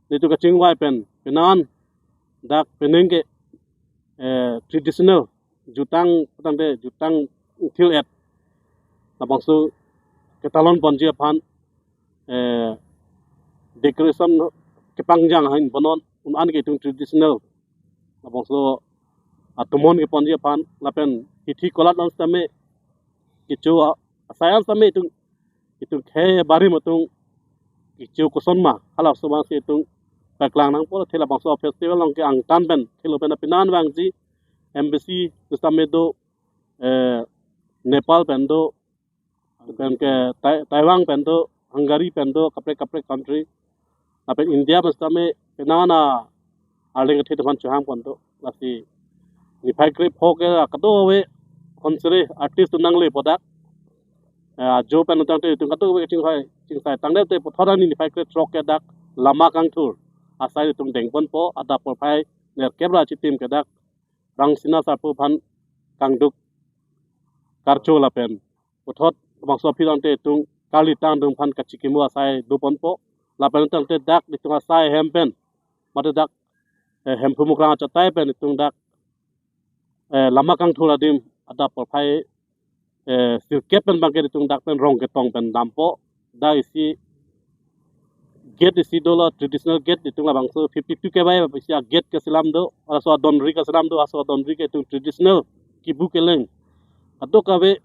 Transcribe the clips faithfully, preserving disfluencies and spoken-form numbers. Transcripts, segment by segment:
netum kachingvai pen, penan dak penang ke, eh, traditional jutang, tangte jutang thil et labangso ketalon ponji aphan, eh, decoration kepangjang ahin bonon, un-an ke itum traditional labangso atomon keponji aphan, lapen hithi kolat an sitame, kecho a-, asai an sitame itum, itum khei barim atum kecho koson ma, halaso abang si itum paklang nangpo. Athe labangso festival along ke angtan pen, thelo pen apinan vangji, embassy sitame do, eh, Nepal pen do, pen ke Tai-, Taiwan pen do, Hungary pen do, kaprek kaprek country. Lapen India pen sitame penan arleng kethe teman chuhang pon do. Lasi niphai krepho ke kadokave honsere artist atum nangle po dak. Eh, ajo pen tangte itum kadokave chingvai, chingsai tangte puthot arni niphai krethrok ke dak lama kangthur asai itum deng ponpo, adap porphai nerkep ra chitim ke dak Rangsina Sarpo aphan kangduk karcho lapen puthot labangso aphi tangte itum karlitang atum aphan kachikimo asai do ponpo. Lapen tangte dak itum asai hem pen, mate dak, eh, Hemphu Mukrang achatai pen itum dak, eh, lama kangthur adim adap porphai, eh, sirkep pen abangke itum dak pen rong ketong pen dampo. Dak isi gate isi dolo, traditional gate itum labangso fifty-two K Y isi a-gate kasilam do, laso adonri kasilam do, laso adonri ke itum traditional kibu keleng kadokave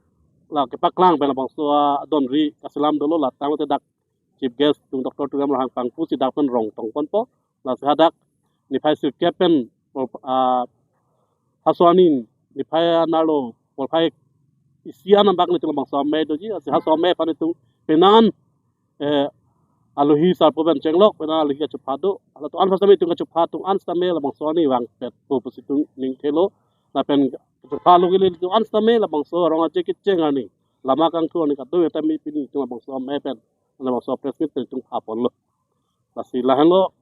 la kepaklang pen labangso adonri kasilam dolo. La tangte dak chief guest itum Doctor Tuliram Ronghang pangpusi dak pen rong tong ponpo. Lasi hadak niphai sirkep pen, ah, haso arni niphai anerlo porphai isi an abang itum labangso amei doji, lasi haso amei aphan itum penan, eh, alohi sarpo pen chenglok, penan alohi kachopha do, halatum an sitame itum kachopha atum an sitame labangso arni vangpetpo pusi itum ning thelo. Lapen kachopha alohi le itum an sitame labangso arong aje kecheng arni, lama kangthur arni kadokave tame pini itum labangso amei pen, labangso press meet pen itum pha ponlo. Lasi lahenlo,